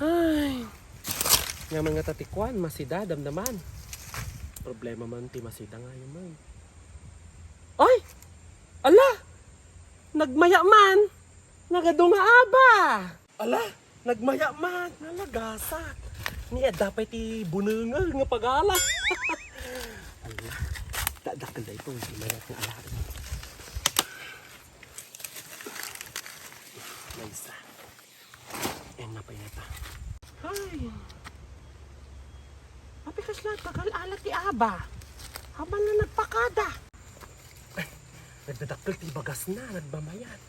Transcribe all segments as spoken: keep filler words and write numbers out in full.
Ay. Nga man nga tatikuan, masida, damdaman. Problema man ti masida nga yun man. Ay! Ala! Nagmaya man! Nagadu nga aba! Ala! Nagmaya man! Nalagasat! Ni adda pay ti bunengel nga pagala. Ala! Dadakkel da ito, hindi mayat nga alaen. Maysa. Ayan na pay nata. Ay. Apay kasla, tagal alat ti aba. Habang na nagpakada. Ay, nagdadakkel ti bagas na, nagmamayat.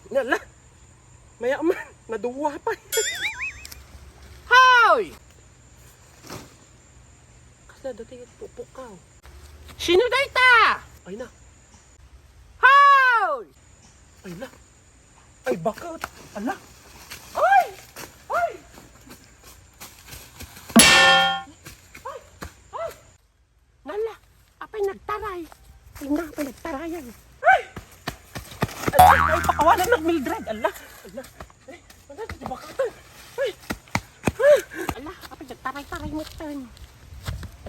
Nala! Maya man, naduwa pa. Hoy! Kasla dati pupukaw. Sino dayta? Ay na. Hoy! Ay na. Ay, bakit? Ala! Ay! Ay! Ay! Ay! Nala! Apay nagtaray? Ay na, apay nagtarayan. Ay! Ay, ay, pakawanan na, Mildred. Ala! Ala! Ay, ala, di ba ka? Ay! Ah! Ala, apay nagtaray-taray mo ito.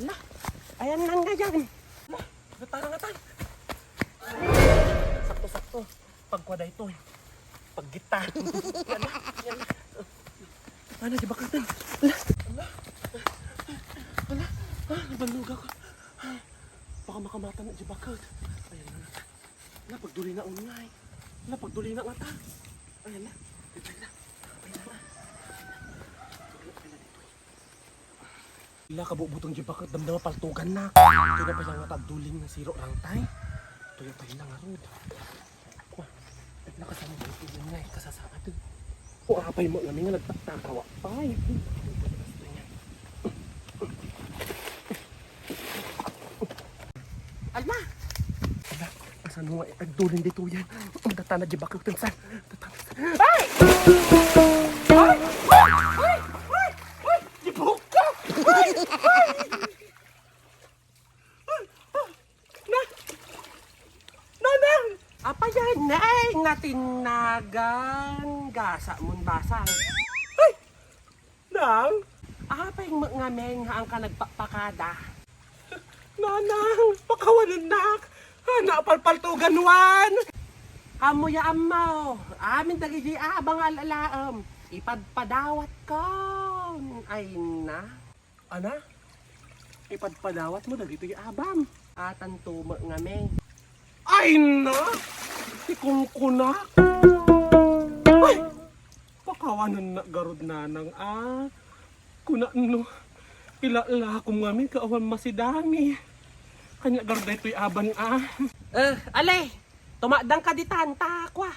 Ala! Ayan lang ngayon. Ala! Nagtarangatan. Sakto-sakto. Pagkua daytoy. Paggitar. Yan na, yan na. Ano, di ba ka? Ala, ala, ala, ah, nabanlog ako. Baka makamata na, di ba ka? Ayan na, ala, pagduli na, unay. Ala, pagduli na, ngata. Ayan na. Ayan na. Ayan na. Ayan na, ditoy. Ala, kabubutong di baket, damdama paltugan na. Ito na pala nga tagduling na siro rangtay. Tuyo tayo lang, arod. Kwa, nakasanay na ito yun nga, eh, kasasaad. O, apay mo namin nga nagtatakawa pa, eh. Alma! Ala, asan mo nga itagdulin dito yan? Ang datana di bakit sa. Ay! Ay! Ay! Ay! Ay! Ay! Di buhok ka! Ay! Ay! Ay! Ay! Na! Nanang! Apay yan, nay? Natinagan. Gasa mun basang. Ay! Nang? Apay mo ngamin nga ang ka nagpakpakada? Nanang, pakawanennak. Hana, palpaltugan wan. Ammo ya ammo. Amin dagiti abang alalaem. Ipadpadawat kon. Ay na. Ana? Ipadpadawat mo dagiti abam. Atanto mo ngamin. Ay na! Ti kungkunak! Ay! Pakawanan na garud nanang, a. Kuna no, ilalakom ngamin ka awan masidami. Kanya garud daytoy aban, a. Eh, ale, tumakdang ka ditan, ta, kwa.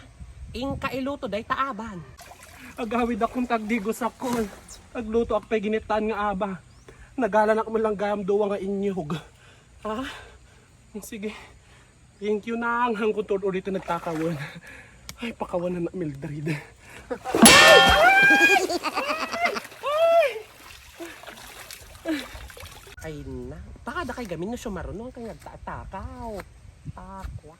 Inka iluto dayta aban. Agawid akon tagdigos akon. Agluto ak pay ginitan nga aba. Nagalanak man lang gayam duwa nga inyog. Ha? Sige. Thank you, Nang. Hanggang tuod ulit ang nagtakawan. Ay, pakawanan na, Mildred. Ay, na. Pakada kay gamin no siya marunong kay nagtatakaw. Takwa.